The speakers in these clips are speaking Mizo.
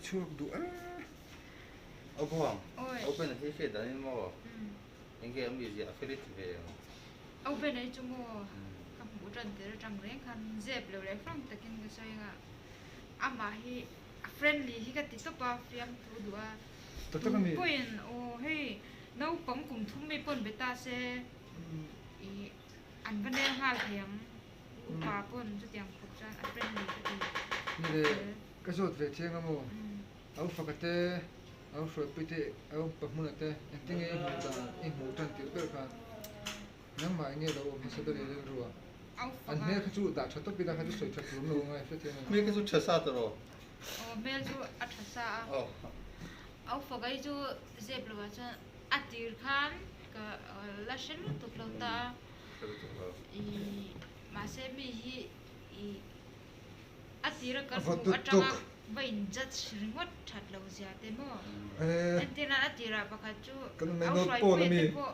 chhuak duh e. Au Buang, Open a hi hriat danin maw? Enge a mizia a fel i ti ve ang? Open ei chu maw ka hmuh tan tir atang reng khan zep lo leh frank takin ka sawi anga amah hi a friendly hi ka ti tawp a fiamthu duh a tu pawhin aw hei naupang kum thum mi pawn be ta se ih an va nel nghal thei ang upa pawn chutiang khawp chuan a friendly ka ti. Ni le ka zawt ve chiang a maw? Au faka te, au hruaipui te, au pahmuna te engtin nge i hmuh dan i hmuh tan tirh ber khan nangmah enge lo awm hmasa ber i rilru a? An hmel kha chu dah tha tawp ila kha chu sawi tha tur awm lo ngai hrethiam em? Hmel kha chu tha sa ta rawh. Aw hmel chu a tha sa a. Au faka hi chu zep lo ah chuan a tir khan ka la hre lutuk lo ta a. I mahse mi hi i. A tira kan hmuh atanga va in judge ringawt that lo zia te maw? Entirna a tirah pakhat chu au hruaipui te pawh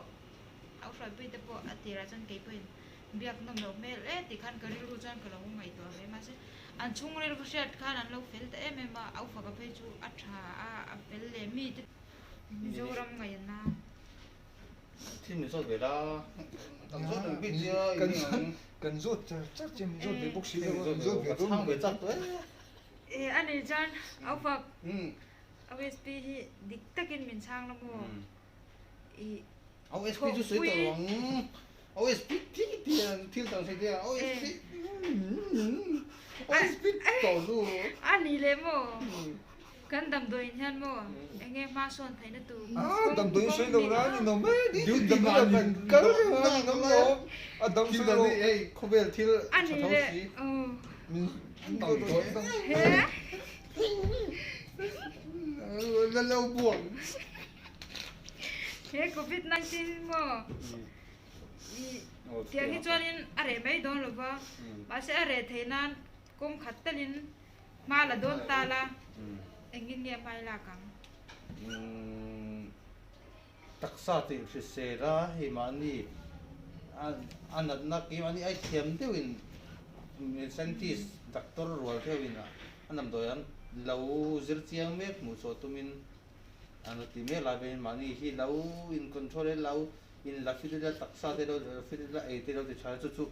au hruaipui te pawh a tirah chuan kei pawhin biak nawm loh hmel e tih khan ka rilru chuan ka lo ngaihtuah ve mahse an chhung rilru hriat khan an lo fel ta em em a au faka phei chu a tha a a fel leh mi te Mizoram ngaihna. Thil min zawt ve la, kan zawt ang bik nia i ning ang. Kan zawt char char che min zawt ve bawk si lo a, min zawt ve dawn maw? Ka chhang ve chak tawh e. E a nih chuan Aufak OSP hi dik takin min chhang la maw? I OSP chu sawi tawh lo ang. OSP thi ti an thil dang sawi tia OSP OSP tawh lu. A nih leh maw? Kan damdawiin hian maw eng nge hma sawn theihna tur Ah, damdawiin sawi lo la ni nawm e, ni tin damdawi ah kan kal reng a ni nawm lo, a dam sawi lo. Hei khawvel thil tha tho si. Min damdawi He. La lo buang. He covid 19 maw i tiang hi chuanin a reh mai dawn lo va, mahse a reh theih nan kawng khat talin Hma la dawn ta la, engin nge hmai lak ang? Taksa tih hrisel a, hei mahni a natna keimahni ai thiam deuhin scientist doctor rual deuhin a damdawi an lo zir chiang mek hmuh chhuah tumin an lo ti mek lai pawhin mahni hi lo in control e lo in la fit ila taksa te lo fit ila ei te lo ti tha chu chu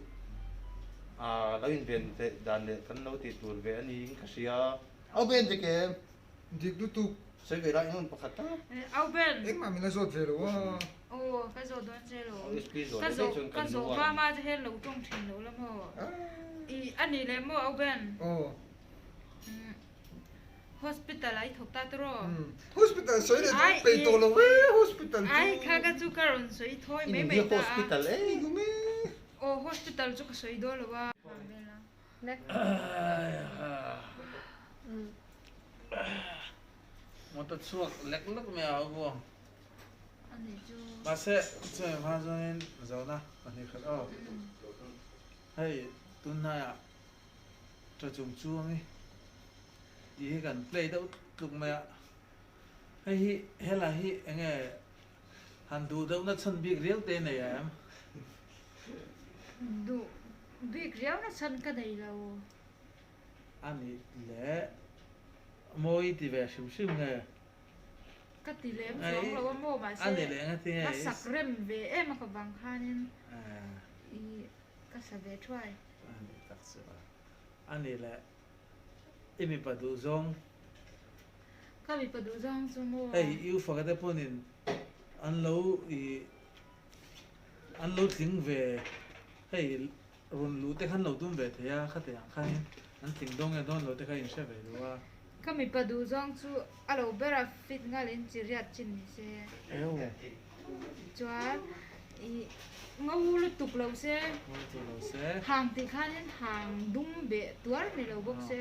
ah lo in ven theih dan leh kan lo tih tur ve a niin ka hria. Au Ben dik em? Dik lutuk. Sawi ve la eng rawn pakhat tak. Au Ben. Engmah min la zawt ve lo a. Aw ka zawt dawn che lo. Ka zawh ka zawh hma hma che hian lo tawng thin lo la maw? I a nih leh maw Au Ben? Aw. Hospital ah i thawk ta tawh. Hospital sawi leh chu peih tawh lo e hospital chu. Ai kha ka chu ka rawn sawi thawi mai mai ta a. Hospital e. Aw hospital chu ka sawi dawn lo a. Motor chhuak lek lek mai a vuang. Mahse chumi hma chuanin Zona pahnih khat aw. Hei tunhnaiah Tha chung chuang hi tih hi kan play deuh tluk mai a, hei hi helai hi eng nge han duh deuh na chhan bik riau te nei em? Duh bik riau na chhan ka nei lo. A nih leh mawi ti ve hrim hrim nge? Ka ti lem chuang lo a maw mahse ka sak rem ve em a ka vang khanin i Ka sa ve thuai. A nih tak chu a. A nih leh i mipa duh zawng. Ka mipa duh zawng chu maw. Hei i ufaka te pawhin an lo i an lo tling ve hei rawn luh te kha an lo tum ve thei a khati ang khanin an tling dawn nge dawn lo te kha inhre ve duh a. Ka mipa duh zawng chu a lo bera fit ngalin chi riat chin ni se. Eo. Chuan i ngo lutuk lo se. Ngo lutuk lo se. Hang tih khanin hang dum beh tuar ni lo bawk se.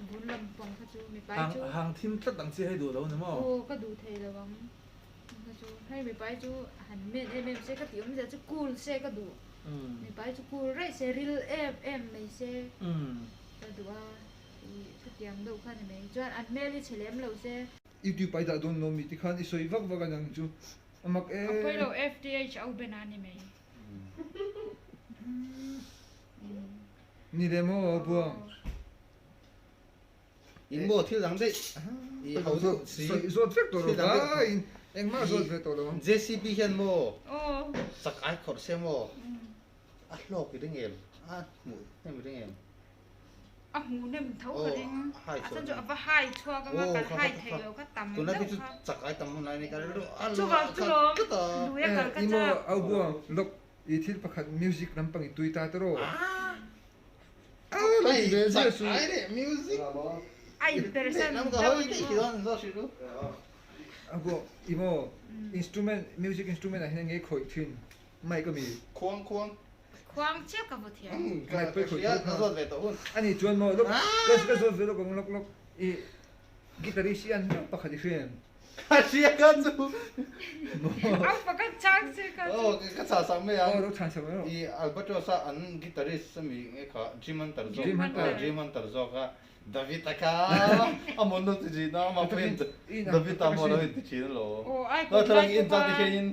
Vun lampang kha chu mipai chu. Hang thim tlat ang chi hei duh lo ni maw? Aw ka duh thei lo ang kha chu. Hei mipai chu han men em em se ka tih awmzia chu cool se ka duh. Mipai chu cool raih se ril em em mai se ka duh a. I khatiang deuh kha ni mai. Chuan an hmel hi chhe lem lo se. YouTube ai dah dawn lo mi tikhan i sawi vak vak a nang chu a mak e. A pawi lo FTH au ben a ni mai. Ni le maw a buang. In maw thil dang daih i ho deuh si. Sawi zawt vek tawh lo vaiin engmah zawt ve tawh lo ang. JCB hian maw chak ai khawrh se maw a hlawk i ring em? A hmuh hnem i ring em? A hmuh hnem tho ka ring. A chan chu a va hai chhuak anga kan hai thei lo kha tam deuh kha. Tuna chu chak ai tam hun lai ni ka rilru a lo kha ta. Lui a kal ka chak. I maw au buang lawk i thil pakhat music lampang i tui ta tawh. Imo instrument music instrument ah hian nge khawih thin mic ami khuang khuang khuang chiah ka vaw thiam mic pawh i khawih tho kha ani chuan maw lok ka zawt ve lawk ang lawk lawk i guitarist hi an hlauh pakhat i hria em Ka hria ka chu. Ang pakhat chang che ka chu. Oh ka chah sak mai ang. Oh lo chhan sak mai rawh. I Albatross a an guitarist ami nge kha Jim Hunter zawk. Jim Hunter. Jim Hunter zawk a David a kha a mawn lo ti thin a amah pawhin David a maw lo in ti thin alawm. Oh ai kum lai pawh khan ti hian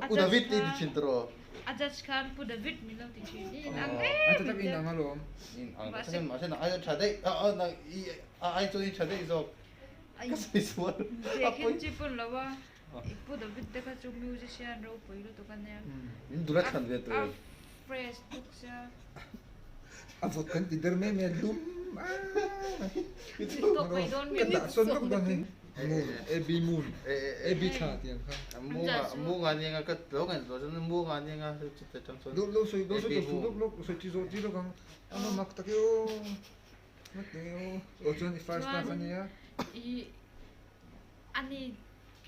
U David ti ti thin tawh rawh. A judge khan Pu David min lo ti thin. In ang em em. A ta tak in ang alawm. In ang tak in mahse nang ai tha daih a ai chuan i tha daih zawk. Ka sawi sual. Zia khin chi pawn lo a, i pu David te kha chu musician ropui lutuk a nia. In dura thlan ve tur. A fresh tuk sia. A vawt kan ti der mai mai a lum a. Tawk mai dawn mi. Ka dah sawn lawk dawn hei. Moon, AB moon, AB thla tih ang kha. Mu nga nia nga ka lo ngaihtuah chuan mu nga nia nga chuta tang chuan. Lo sawi lo sawi tawh suh lawk lawk sawi chi zawh chi lawk ang. A mak tak e aw. Chuan i ani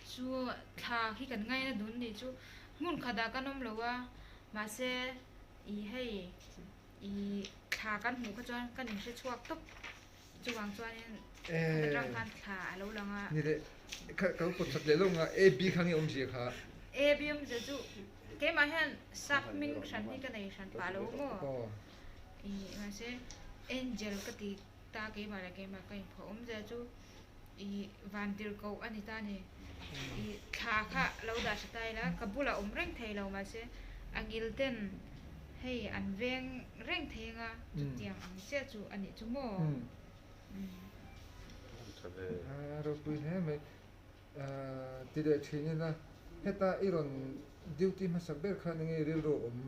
chu thla khi kan ngaina dun nih chu hmun khatah kan awm lo a mahse i hei i thla kan hmuh kha chuan kan inhre chhuak tawp chuvang chuanin khat atang khan thla a lo lang a. Ni leh kha ka lo pawt chak leh lo nga A B kha nge awmzia kha? A B awmzia chu keimah hian sap hming hran hi ka nei hran pah lo maw? I mahse angel ka ti ta keimah leh keimah ka inphuah awm zia chu i vantir koh a ni ta a ni. I thla kha lo dah hre ta ila ka bulah awm reng thei lo mahse a ngil ten hei an veng reng thei anga chutiang ang chiah chu a nih chu maw. A ropui hle mai. Ti leh thin ila heta i rawn duty hmasa ber khan enge rilru awm?